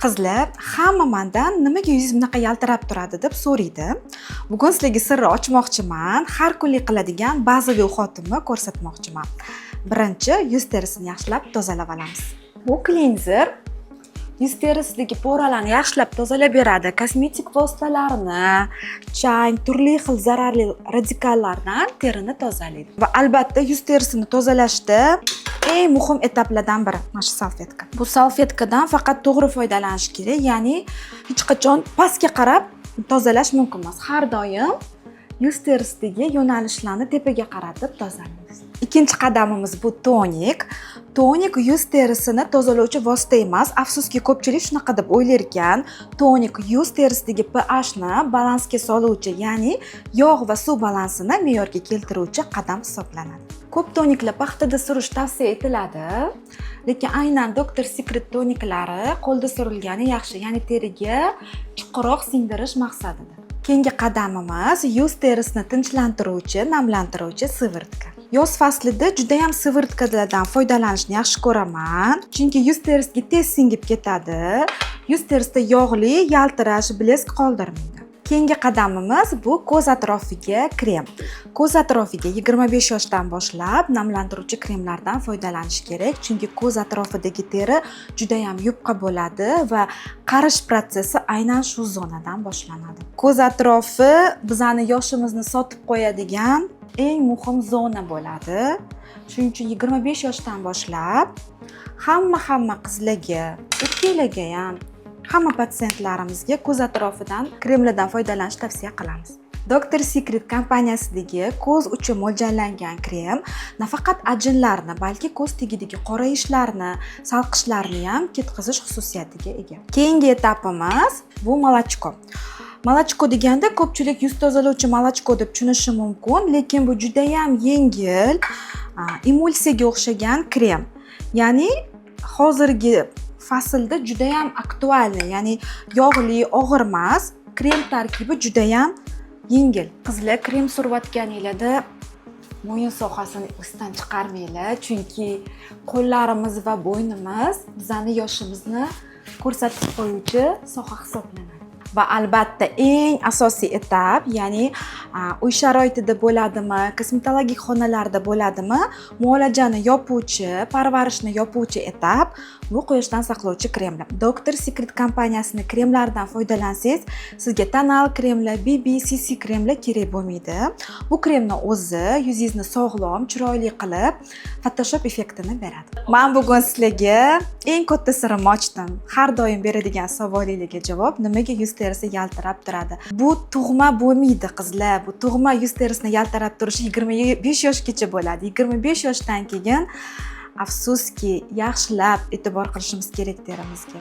Qizlar, hamma mandan "Nimaga yuzingiz bunaqa yaltirab turadi?" deb so'raydi. Bugun sizlarga sirni ochmoqchiman. Har kunlik qiladigan bazaviy уход imni ko'rsatmoqchiman. Birinchi yuz terisini yaxshilab tozalab olamiz. Bu klinzer yuz terisidagi пора larni yaxshilab tozalab beradi. Kosmetik vositalarni, chang, turli xil zararli radikallardan terini tozalaydi. Va albatta, yuz terisini tozalashda eng muhim etaplardan biri mana shu salfetka. Bu salfetkadan faqat to'g'ri foydalanish kerak, ya'ni hech qachon pastga qarab tozalash mumkin emas. Har doim yuz terisidagi yo'nalishlarni tepaga qaratib tozalaymiz. Ikkinchi qadamimiz bu tonik. Tonik yuz terisini tozalovchi vosita emas. Afsuski, ko'pchilik shunaqa deb o'ylar ekan. Tonik yuz terisidagi pH ni balansga soluvchi, ya'ni yog' va suv balansini me'yorga keltiruvchi qadam hisoblanadi. Ko'p toniklar paxtada surish tavsiya etiladi, lekin aynan Dr Secret toniklari qo'lda surilgani yaxshi, ya'ni teriga chuqurroq singdirish maqsadida. Keyingi qadamimiz yuz terisini tinchlantiruvchi, namlantiruvchi сыворотка. Yoz faslida judayam сыворотка lardan foydalanishni yaxshi ko'raman, chunki yuz terisiga tez singib ketadi, yuz terisida yog'li yaltirash, блеск qoldirmaydi. Keyingi qadamimiz bu ko'z atrofiga krem. Ko'z atrofiga 25 yoshdan boshlab namlantiruvchi kremlardan foydalanish kerak, chunki ko'z atrofidagi teri judayam yupqa bo'ladi va qarish protsessi aynan shu zonadan boshlanadi. Ko'z atrofi bizani yoshimizni sotib qo'yadigan eng muhim zona bo'ladi. Shuning uchun 25 yoshdan boshlab hamma qizlarga, erkaklarga ham, hamma patsientlarimizga ko'z atrofidan kremlardan foydalanishni tavsiya qilamiz. Dr Secret kompaniyasidagi ko'z uchun mo'ljallangan krem nafaqat ajinlarni, balki ko'z tagidagi qorayishlarni, salqishlarni ham ketkazish xususiyatiga ega. Keyingi etapimiz bu молочко. Молочко deganda ko'pchilik yuz tozalovchi молочко deb tushunishi mumkin, lekin bu judayam yengil, emulsiyaga o'xshagan krem. Ya'ni hozirgi faslda judayam актуальный, ya'ni yog'li, og'ir emas, krem tarkibi judayam yengil. Qizlar, krem surayotganinglarda mo'yin sohasini esdan chiqarmanglar, chunki qo'llarimiz va bo'ynimiz bizani yoshimizni ko'rsatib qo'yuvchi soha hisoblanadi. Va albatta, eng asosiy etap, ya'ni uy sharoitida bo'ladimi, kosmetologik xonalarda bo'ladimi, muolajani yopuvchi, parvarishni yopuvchi etap bu quyoshdan saqlovchi kremlar. Dr Secret kompaniyasini kremlaridan foydalansangiz, sizga тонал kremlar, BB, CC kremlar kerak bo'lmaydi. Bu kremni o'zi yuzingizni sog'lom, chiroyli qilib, Photoshop effektini beradi. Man bugun sizlarga eng katta sirimni ochdim. Har doim beradigan savolinglarga javob: nimaga yuz terisi yaltirab turadi? Bu tug'ma bo'lmaydi, qizlar. Bu tug'ma yuz terisini yaltirab turishi 25 yoshgacha bo'ladi. 25 yoshdan keyin, afsuski, yaxshilab e'tibor qilishimiz kerak terimizga.